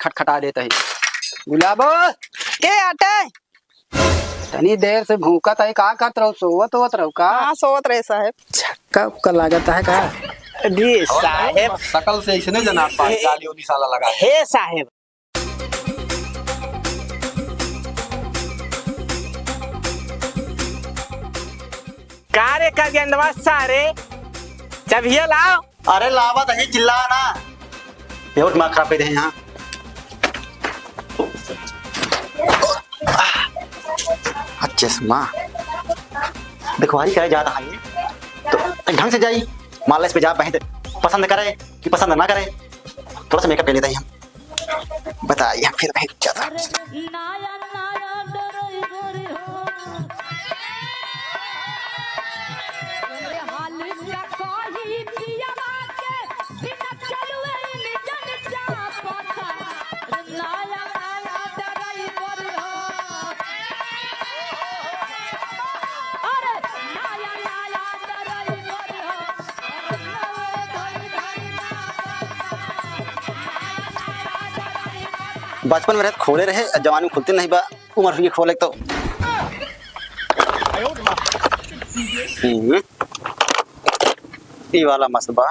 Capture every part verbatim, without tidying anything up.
खटखटा देत ही। गुलाबो! के आटे? तनी देर से भूकत ही, का करत रहू? सोवत होवत रहू का? हाँ, सोवत रहे साहेब। छक्का उक्का लागत है का? जी साहेब। सकल से ऐसे नहीं जना पाई, हे, जाली उली साला लगा है। हे साहेब। का रे करियंदवा सारे, चबिया लाओ। अरे लावत ही, चिल्ला ना। ये दिमाग खराब कर दे यहाँ। आ, चश्मा। देखवारी करे जात है ये। तो ढंग से जाई। मान ला इस पे जा, बहन पसंद करे कि पसंद ना करे। थोड़ा सा मेकअप कर लेता ही हम। बताइए फिर, बहन ज्यादा। बचपन में रहत खोले रहे, जवानी में खुलते नहीं बा, उम्र हुई खोले तो। हम्म। ई वाला मस्त बा।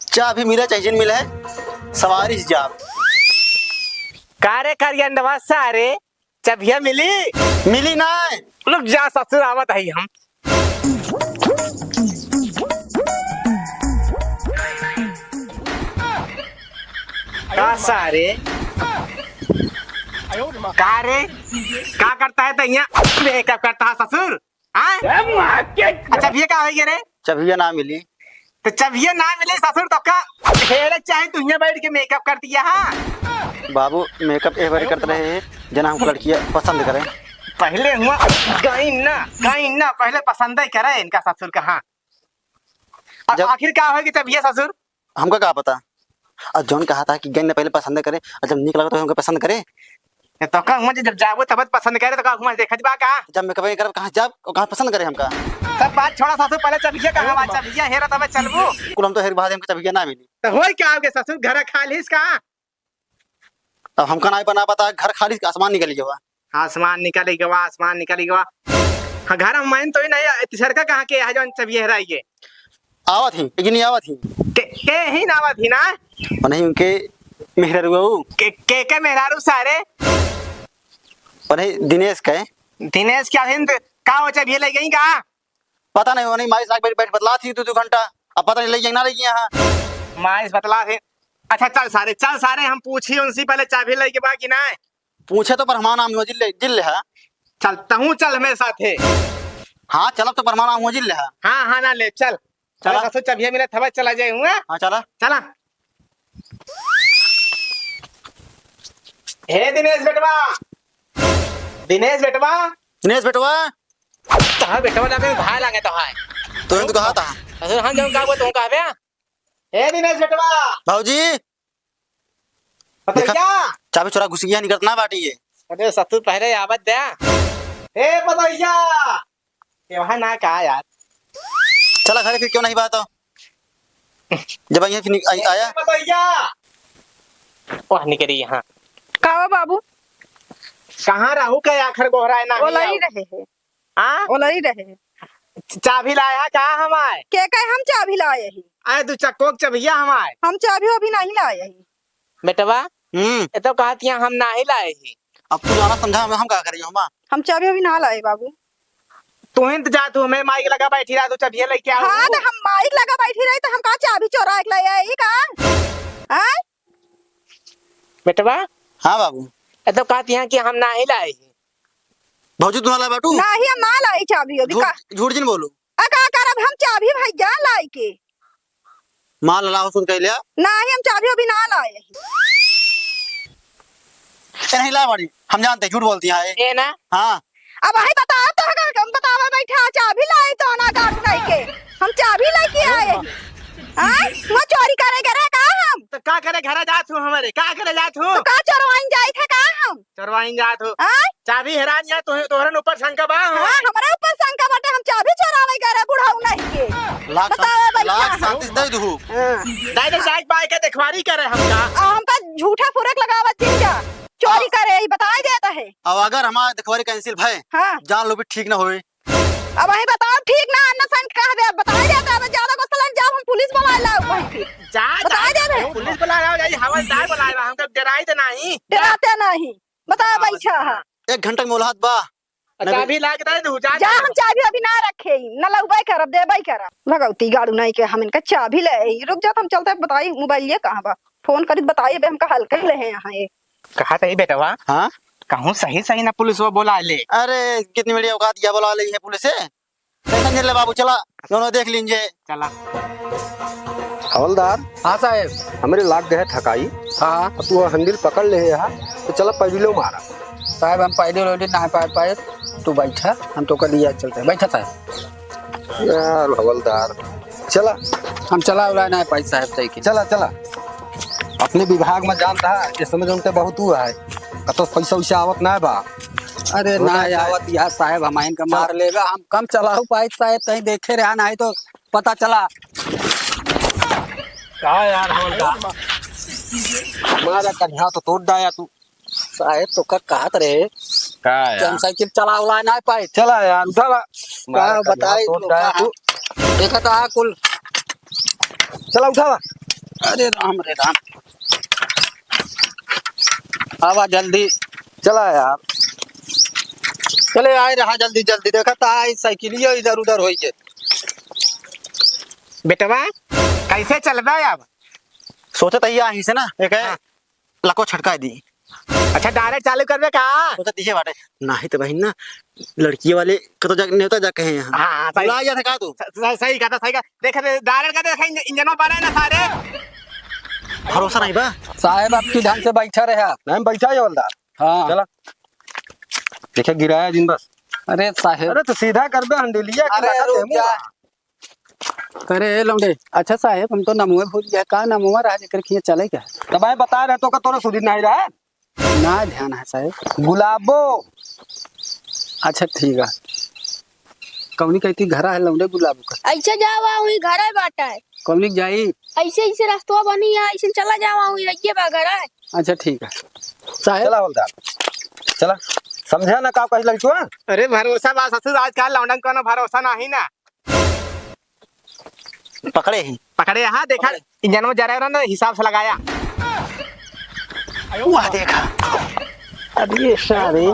चाबी मिले चाहे जिन मिले, सवारी से जाब। का रे करियंदवा सारे, चबिया मिली? मिली ना। रुक जा ससुर, आवत ही हम। का सारे? का रे? का करता है तो यहाँ मेकअप करता है ससुर? हाँ? अच्छा, चबिया का होइ गया रे? चबिया ना मिली। तो चबिया ना मिली ससुर, तो का हेरे चाहे तू यहाँ बैठ के मेकअप कर दिया, हाँ? बाबू, मेकअप ए बारे करत रहे, जना हमको लड़कियाँ पसंद करे। पहले हुआ गई ना, गई ना, पहले पसंद ही करे इनका ससुर का, हाँ। आ-, जब आखिर का होई कि चबिया ससुर? हमका का पता। और जौन कहा था कि गई ना पहले पसंद करे, और जब नीक लगा तो हमका पसंद करे। ए, तो का हुआ जब जाबो तब पसंद करे, तो का हुआ देखत बा का? जब मेकअप करब कहाँ जाब और कहाँ पसंद करे हमका? सब बात छोड़ा सासू, पहले चबिया कहाँ बा? चबिया हेरा तबे चलबू। कुल हम तो हेर बाद हमका चबिया ना मिली। तो होई का आगे ससुर, घर खाली का? अब हमका ना बना बता, घर खाली का आसमान निकल गवा। आसमान निकल गवा, आसमान निकल गवा। हाँ, घर में तो ही नहीं, तीसरका कहाँ के है जौन चबिया हेराई के? आवत ही, एक जनी आवत ही। के, के ही ना आवत ही ना? और नहीं उनके मेहरारू ऊ। के, के, के मेहरारू सारे? और नहीं दिनेश के। दिनेश क्या हिंद? का हो चबिया ले गई का? पता नहीं, वो नहीं माई साग बैठ, बैठ बतला थी दो, दो घंटा। अब पता नहीं ले गई ना ले गई यहाँ। माई बतला थी। अच्छा चल सारे, चल सारे, हम पूछी उनसे पहले चाबी ले के बा कि ना? पूछे तो पर हमारा नाम हुआ जिल्ले, जिल्ले है। चल, तहूँ चल हमारे साथे। हाँ, चलब तो पर हमारा नाम हुआ जिल्ले है। हाँ, हाँ, ना ले, चल। चला। अरे ससुर, चबिया मिला, थबा चला जाए हुआ। हाँ, चला। चला। हे दिनेश बेटवा, दिनेश बेटवा। दिनेश बेटवा। तोहार बेटवा लागे, भाई लागे तो है। तो इनको कहा था? ससुर, हम जौन का बोलते, तुम कहा बे? हे दिनेश बेटवा। भौजी। पतोहिया। देखा, चाबी चोरा घुस गया, निकलत ना बाटी ये। अरे ससुर, पहले आवत दे। हे पतोहिया। ये वहाँ ना का यार। चला घरे फिर, क्यों नहीं बात हो? जब आइए फिर नि-, आई-, आया। पतोहिया। वह निकली यहाँ। का हो बाबू? कहाँ रहू का आखिर गोहराए ना ओलही आऊ? रहे हैं। हाँ? ओलही रहे। चाबी लाया का हमार? के कहे हम चाबी लाए ही? आए दू चक्को के चबिया हमार। हम चाबी अभी नहीं लाए ही। बेटवा, हम्म। ये तो कहत यहाँ हम नाही लाए ही। अब तू जाना समझा, हम, हम का करियो, हम? हम चाबी अभी ना लाए बाबू। तू ही तो जा, तू हमें माइक लगा बैठी रहा, तू चबिया लेके आओ। हाँ, तो हम माइक लगा बैठी रही, तो हम का चाबी चोरा के लाए ही का? हाँ? बेटवा। हाँ बाबू। ये तो कहत यहाँ कि हम नाही लाए ही। भौजी, तू ना लाए बाटू? नाही, हम ना लाई चाबी अभी झूठ, का। झूठ जिन बोलू। आ का करब हम चाबी भैया लाई के? माल लाओ सुन कह लिया। नाही, हम चाबी अभी ना लाए। ए, नहीं ला बाड़ी, हम जानते झूठ बोलती है। ए ना। हाँ। अब भाई बताओ तो, हम बतावा बैठा, चाबी लाई तो ना गाड़ू लाई के। हम चाबी लेके आए। आय, वहाँ चोरी करे गए रहे का हम? तो का करे घरे जात हूँ हमरे, का करे जात हूँ? तो का चोरवाइन जाइत है का हम? चोरवाइन जात हूँ। आय? चाबी हेरान या तो, तोहरन ऊपर शंका बा हो? हाँ, हमरे ऊपर शंका बाटे, हम चाबी चोरावे गए रहे बुढ़ऊ नहीं के। लाख बतावा सात, भाई लाख का सात हम? दे दू। हाँ। नहीं तो जाए बाय के देखवारी करे हमका। आ, हमका झूठा फुरक लगावत जिन जा। चोरी आ, करे, ई बताई देत है। अब अगर हमार देखवारी cancel भय, हाँ। जान लो भी ठीक ना होए। अब वही बताओ, ठीक ना, अन्ना संग कहबे, अब बताई देत है, अब ज्यादा गुस्सा लग जाओ, हम पुलिस बुला लाओ वहीं पे। जा, बताई जा, देत है। पुलिस बुला लाओ, जा, हवलदार बुलाए बा, हमका डराई दे नहीं। डराते नहीं। बताओ, हाँ, बैठा है। हाँ। एक घंटा के मोलहत बा। अच्छा, अभी लाग रहे तू, जा, जा, जा। हम चाबी अभी ना रखे, न लउबे करब, देबे करब। भगवती गाड़ू नहीं के हम इनका चाबी ले आई। रुक जा, हम चलते बताई, मोबाइल ये कहाँ बा? फोन करी त बताई, अबे हमका हल्का ही ले हैं यहाँ ये। कहा था ये बेटवा? हाँ? कहूँ सही सही ना पुलिस वो बोला ले। अरे, कितनी बड़ी औकात, या बोला ले है पुलिस से? टेंशन नहीं ले बाबू, चला, दोनों देख लीजिए। चला। हवलदार। हाँ साहेब। हमरे लाग गए ठकाई। हाँ। अब तू हैंडल पकड़ ले है, तो चला पैडिलो मारा। साहेब, हम पैडिल वैडिल ना पाए पाए, तू बैठा, हम तो कर लिया चलते हैं। बैठा साहेब। यार हवलदार, चला। हम चला उला ना पाई साहेब, तय के। चला, चला। अपने विभाग में जानता है, इस समय उनके बहुत हुआ है। कतो पैसा वैसा आवत ना बा। अरे ना आवत यार साहेब, हम इनका मार लेगा, हम कम चलाऊ पाई साहेब, तई देखे रहा नहीं तो पता चला। का यार हवलदार? मारा कन्हा तो तोड़ डाया तू। साहेब तो का कहत रहे का कि हम यार? साइकिल चला उला ना पाए। चला यार, उठावा। का मारा कन्हा बताई तोड़ तो डाया का? तू। देखा तो आ कुल। चला उठावा। अरे राम रे राम। आवा जल्दी। चला यार। चले आए रहा जल्दी जल्दी, देखा ता आई साइकिलियो इधर उधर होई जे। बेटवा, कैसे चलबे अब? सोचत ही यहीं से ना, एक है, हाँ। लको छटका दी। अच्छा, direct चालू करबे का? सोचत इहे बाटे। नाही त बहिन ना, लड़किये वाले कतो जा, नेवता जा कहे यहाँ। हाँ, हाँ, सही। बुला जाते का तू? स-, स-, सही कहता, सही कहा। देख रे, direct का देख, इंज-, इंजनवा बड़ा है ना सारे। भरोसा नहीं बा। साहेब, आपकी ढंग से बैठा रहे आप। नहीं, बैठा ही हवलदार। हाँ। चला। देखे, गिराया जिन बस। अरे साहेब। अरे, तो सीधा करबे हंडेलिया के अरे, लगा रुक देमू। जा। करे, ए लौंडे। अच्छा साहेब, हम तो नमुए भूल गया। का नमुआ रहा जेकर खिया चले का? तब मैं बता रहे तो का तोरा सुधीर नहीं रहा? ना ध्यान है साहेब। गुलाबो। अच्छा ठीक है। कौनी कहती घरा है लौंडे गुलाबो का? ऐसे जावा हुई घर है बाटा है। कौनी के जाई? ऐसे, ऐसे रास्तवा बनी है, ऐसे चला जावा हुई रहिए बा घर है। अच्छा ठीक है। साहेब। चला हवलदार। चला। समझा ना का कही लग चुआ? अरे भरोसा बा ससुर, आजकल लौंडन कोनो भरोसा नहीं ना। पकड़े ही। पकड़े, हाँ, देखा, पकड़े। इंजन में जरा ना हिसाब से लगाया। वाह, देखा। अरे सारे,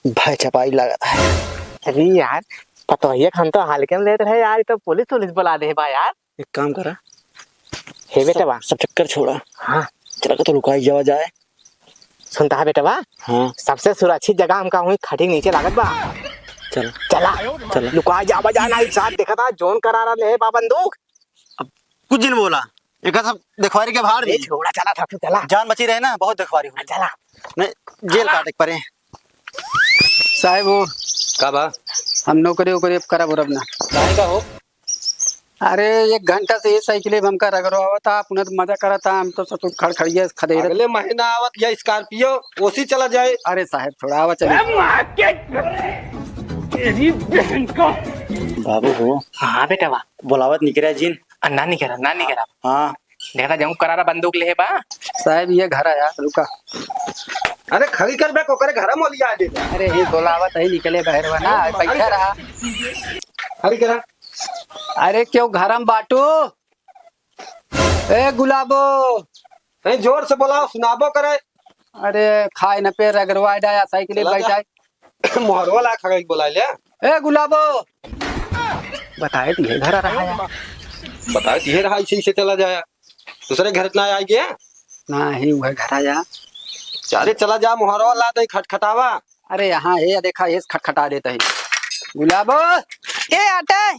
भाई चपाई लगा। अरे यार, पतोहिया खान तो हल्के में लेत रहे यार, ये तो पुलिस, पुलिस बुला दे बा यार। एक काम करा। हे बेटवा। सब, सब चक्कर छोड़ा। हाँ। चला के तो लुकाई जावा जाए। सुनता है बेटवा? हाँ। सबसे सुरक्षित जगह हमका हुई खटिक नीचे लागत बा। चल। चला। चल। लुका जा बजा ना, एक साथ देखा था, जौन करारा ले बा बंदूक। अब कुछ जिन बोला। एक सब देखवारी के भाड़ ए, भी। छोड़ा, चला था, तू चला। जान बची रहे ना, बहुत देखवारी हुई। चला। नहीं, जेल काटे के परे। साहेब हो। का बा? हम नौकरी ओकरी अब करब उरब ना। काहे का हो? अरे, एक घंटा से ये साइकिल अब हमका रगड़वावत था, अपने तो मजा करत था, हम तो ससुर खड़खड़िया खदेड़त। अगले महीना आवत या Scorpio, ओसी चला जाए। अरे साहेब, थोड़ा आवा चले। अरे माँ के, तेरी बहन का। बाबू हो। हाँ बेटवा। बुलावत निकरा जिन। आ, ना निकरा, ना निकरा। हाँ। देखा, जाऊँ करारा बंदूक ले बा। साहेब, ये घर आया, रुका। अरे, खड़ी कर बे, ओकरे घर में लिया दे। अरे, ये बुलावत है, निकले बहरवा ना, अरे, बैठा रहा। खड़ी करा। अरे, क्यों घर में बाटू? ए, गुलाबो। ए, जोर से बोलाओ, सुनाबो करे। अरे, खाए न पे रगड़वा डाया, साइकिल चला बैठा जा। है। मोहरवा ला खगई बोला ले। ए गुलाबो, बताए तो ये घर आ रहा है। बताए तो ये रहा, इसी से चला जाया। दूसरे घर इतना आ गया। ना ही वह घर आया। अरे चला जा, मोहरवा ला दे, खटखटावा। अरे यहाँ है, देखा, ये खटखटा देता है। गुलाबो। के आटे?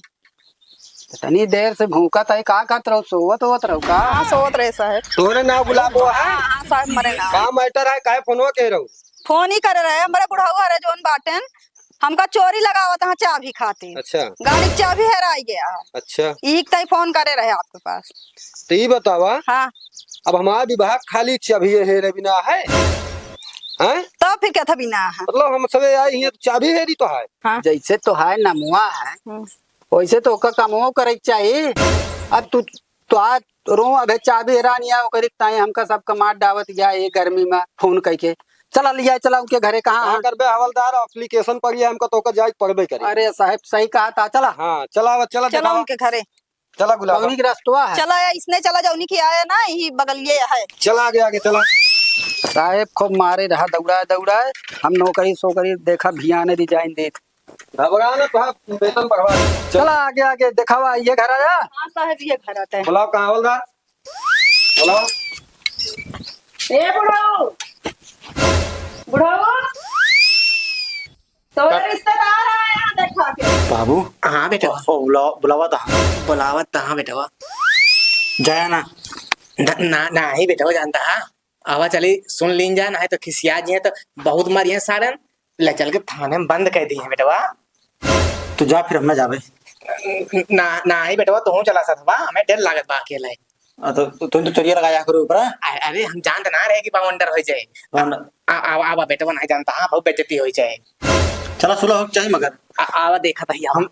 इतनी देर से भूखत है, का करत रहो? सोवत होवत रहो का? हाँ, सोवत रहे साहब। तोरे नाव गुलाबो है? हाँ, हाँ, साहब, मरे नाव। का मैटर है, काहे फोनवा कह रहो? फोन ही करे रहे, हमरे बुढ़ऊ हरे जोन बाटेन, हमका चोरी लगावत है चाभी खातिर। अच्छा। गाड़ी क चाभी हेराइ गया है। अच्छा। यही तई फोन करे रहे आपके पास। तो ई बतावा, हाँ। अब हमार विभाग खाली चाभी हेरे बिना है, हैं? तो फिर क्या था बिना है? मतलब हम सबे आई हियाँ तो चाभी हेरी तो है। हाँ। जैसे तोहार नमुआ है, हम्म। वैसे तो ओकर कमवो करे के चाही। अब तू, तोहार रूम अबे चाभी हेरान या ओकरी ताई हमका सबका मार डावत या ये गर्मी में फोन कइके। चला लिया, चला उनके घरे, कहाँ कहाँ है? करबे हवलदार, application पड़ी है, हमका तो ओकर जाए के पड़बे करे। अरे साहेब, सही कहा था, चला। हाँ, चला, अब चला चला दिखावा। उनके घरे। चला गुलाबा। पौनी के रस्तवा है। चला, इसने चला जाओ, उन्हीं की आया ना, यही बगलिए है। चला आगे, आगे चला। साहेब खूब मारे रहा, दौड़ाए, दौड़ाए। हम नौकरी सोकरी देखा, भियाने resign देत। घबरा ना, तो वेतन बढ़वा दे। चल। चला आगे, आगे देखावा, ये घर आया। हाँ साहेब, ये घर आता है। बुलाओ, कहाँ हवलदार? बुलाओ। ए बुढ़ऊ, बुढ़ऊ, तोरे रिश्तेदार आया देखा के। बाबू। हाँ बेटवा। ओ, बुलाओ, बुलावा था। बुलावत था, हाँ बेटवा। जाया ना। ना, ना, नाही बेटवा, जानता है। आवा चली, सुन लीन जा, नाही तो खिसिया जी है तो बहुत मारिया सारन। ले चल के थाने में बंद कर दी है बेटवा। तू जा, फिर हम ना जावे। ना, नाही बेटवा, तू चला साथ बा, हमें डर लागत बा अकेला ही। आ, तो तू तो चोरिया लगाया करो ऊपर, हाँ? अ-, अरे, हम जानत ना रहे कि बाउंडर हो जाए। बाउंडर। आ, आ, आवा बेटवा, नाही जानता, हाँ, बहुत बेइज्जती हो जाए। चला, सुलह हो जाए मगर। आ, आवा देखा था, आवा। हम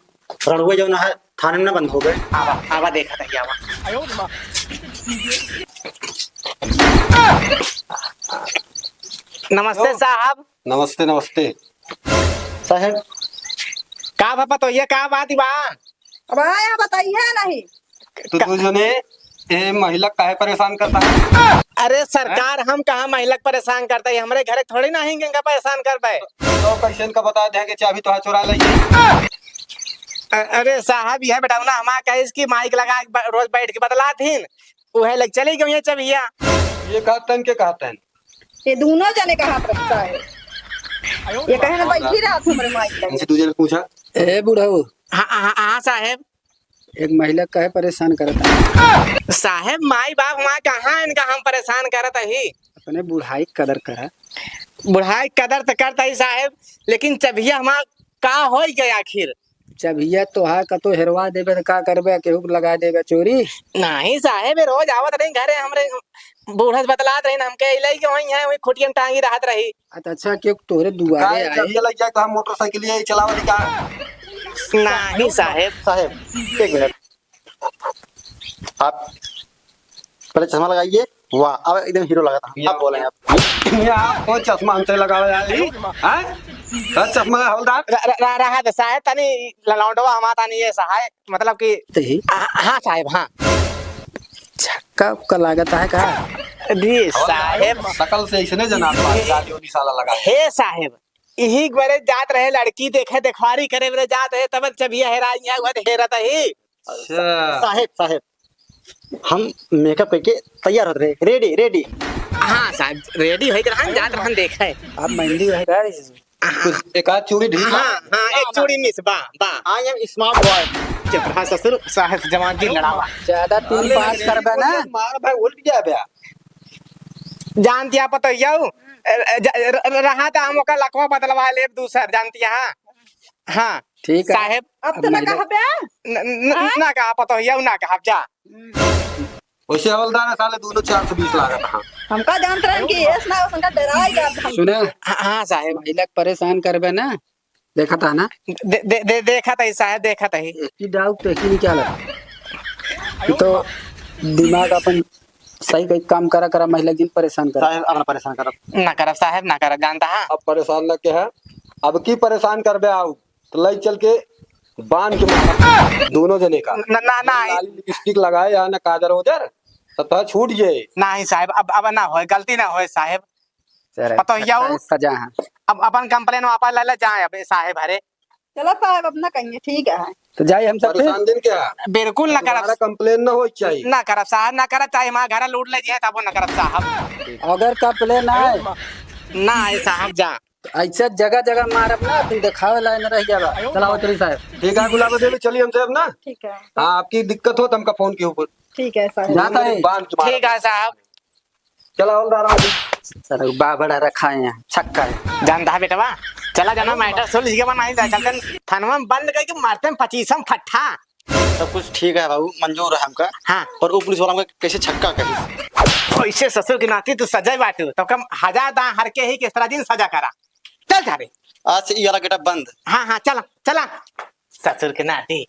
रड़ुआ जौन है, थाने में ना बंद हो गए। आवा, आवा देखा था, आवा। नमस्ते साहब। नमस्ते, नमस्ते। साहेब। का बा पतोहिया, का बात बा? अब आया बताइए नहीं। तो तू जने ए महिला काहे परेशान करता है? अरे सरकार, हैं? हम कहाँ महिला के परेशान करता है? हमरे घरे थोड़ी ना हिंगे का परेशान करबे। तो कैसे इनका बता दे कि चाबी तोहार चुरा लइए? अ-, अरे साहब, यह बेटा ना हमार कहिस कि माइक लगा के ब-, रोज बैठ के बतलात हिन, उहे लग चली गई है चबिया। ये कहतन के कहतन? ये दोनों जने का हाथ रखता है। ये कहे ना, बैठी रहा तू हमरे माई के लगे। इनसे दू जने पूछा। ए बुढ़ऊ। हाँ, हाँ, हाँ, साहेब। एक महिला काहे परेशान करत है? साहेब, माई बाप हमार कहाँ इनका हम परेशान करत ही? अपने बुढ़ाई क कदर करा। बुढ़ाई क कदर तो करता ही साहेब, लेकिन चबिया हमार का होई गया आखिर? चबिया तोहार कतो हेरवा देबे त का करबे, केहू के लगा देबे चोरी? नाही साहेब, ये रोज आवत रही घरे, हमरे बूढ़ा से बतलात रही, हमके इलाई के वहीं है, वहीं खुटिया में टांगी रहत रही। अच्छा, अच्छा, केहू तोहरे दुआरे का आए? चबिया लग जाए तो हम मोटरसाइकिल ये चलावत का? नाही साहेब। साहेब, एक मिनट। आप पहले चश्मा लगाइए। वाह, अब एकदम हीरो लगा था। ये आप बोले आप। ये आप कौन चश्मा हमसे लगावे यार? हैं? सर चश्मा हवलदार? र-, र-, र-, रहा दे साहेब, तनी ललौंडवा हमार तनी ये सहाय, मतलब कि तही? आ, हाँ साहेब, हाँ। छक्का उक्का लागत है का? जी हवलदार, साहेब। शकल से इसने जना पाए, जाली वाली साला लगा है। हे साहेब, इही बरे जात रहे लड़की देखे, देखवारी करे बरे जात रहे, तब चबिया हेराई है, वह हेरत ही। अच्छा। साहेब, साहेब, हम मेकअप करके तैयार होत रहे, ready, ready। हाँ साहेब, ready होइके रहन, जात रहन देखे। आप मेहंदी वही रहा है? हाँ। कुछ एक आध चूड़ी ढील बा? हाँ, हाँ, एक चूड़ी miss बा, बा। I am smart boy। चुप रहा ससुर, साहेब जवान जी लड़ावा। ज्यादा तीन अरे, पाँच अरे, करबे ना। मार भाई उल्ट गया बे। जानतिया पतोहिया, ए, ए, ज-, र-, र-, रहा त हम ओकर लकवा बदलवा लेब दूसर, जानतिया, हाँ। हाँ। ठीक है। साहेब। अब तो ना अब कहबे? न, न, हाँ? ना कहा पतोहिया, ना कहा, जा। हम्म। वैसे हवलदार है, साले दोनों चार सौ बीस लागत है। हमका जानत रहन कि एस ना, उसका डराई जात हम। सुने? हाँ, हाँ, साहेब। महिला के परेशान करबे ना, देखा था ना? दे, दे, दे, देखा था ही साहेब, देखा था ही। एक ही डाउट तो एक ही निकाला। तो दिमाग अपन सही कई काम करा, करा, महिला जिन परेशान करा। साहेब, अपना परेशान करब। ना करब साहेब, ना करब, जानता है। अब परेशान ना के है, अब की परेशान करबे आओ, तो लई चल के बांध के मारब दोनों जने का। ना, ना, ना। लाली लिपस्टिक लगाए या ना काजर ओजर, तो तोहर छूट जाए। नाही साहेब, अब, अब ना होए, गलती ना होए साहेब। सर, पतोहिया सजा है। अब अपन complain वापस ले ले, जाए अब साहेब हरे। चलो साहेब, अब ना कहिए, ठीक है। तो जाए हम सब फिर? परेशान दिन क्या? बिल्कुल ना करब। दोबारा complain ना होई चाहिए। ना करब साहब, ना करब, चाहे हमारा घर लूट ले जाए, तबो ना करब साहब। अगर complain आए? ना आए साहब, जा। ऐसे जगह जगह मारब ना, फिर देखावे लायक न रह जाबा। चलाओ चली साहब। ठीक है गुलाबो देवी, चलिए हमसे अब ना। ठीक है। हाँ, आपकी दिक्कत हो तो हमका फोन के ऊपर। ठीक है साहब। जाता है। बांध के मारब। ठीक है साहब। चला हवलदार, आ जाओ। साला बा बड़ा रखा है यहाँ, छक्का है। जानता है बेटवा, चला जाना, matter सुलझ गवा, नहीं चलते थानवा में बंद करके मारते हैं पच्चीसम फट्ठा। सब कुछ ठीक है बाबू, मंजूर है हमका। हाँ। पर वो पुलिस वाला हमका कैसे छक्का करी? ऐसे ससुर के नाती तू सजय बाटू, तो कम हजार दा हर के ही के सराजीन सजा करा। चल जा रे। आज से ई वाला getup बंद। हाँ, हाँ, चला, चला। ससुर के नाती।